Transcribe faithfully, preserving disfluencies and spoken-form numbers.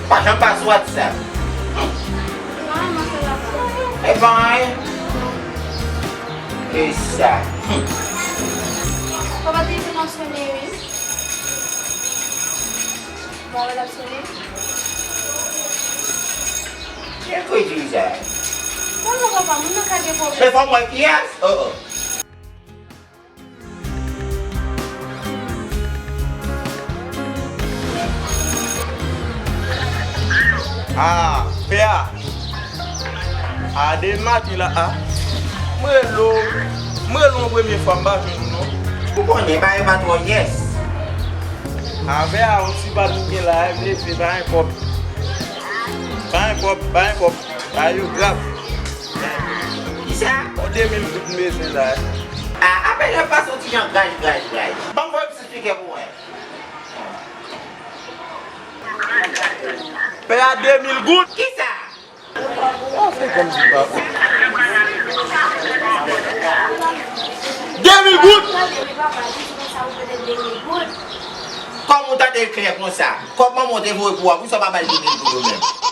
Pa janm pa sou WhatsApp. Epa, e sa. Papa telefòn ap sonnen, wi. Papa ap sonnen. Kèl kretye sa? Papa, papa, moun nan ka gen pwoblèm. Se pa mwen ki yès? Oh, oh. Ah, pè a. A, depi maten la, a. M rele w, m rele w yon premye fwa, m pa jwenn ou non. Ou konnen, bagay pa twò yès. A, pè a, yon ti bal m gen la, m leve, pa gen kòb. Pa gen kòb, pa gen kòb. Bagay yo grav. Kisa? Yon de mil goud m bezwen la. A, apèl yo pase yon ti jan graj, graj, graj. Ban m voye m sou spikè pou mwen. Pè a de mil goud. Kisa? Ou fè kòmsi pa. De mil goud. Kòman ou tande l klè konsa? Kòb manman w te voye pou w a, poukisa w pa ba l de mil goud ou menm?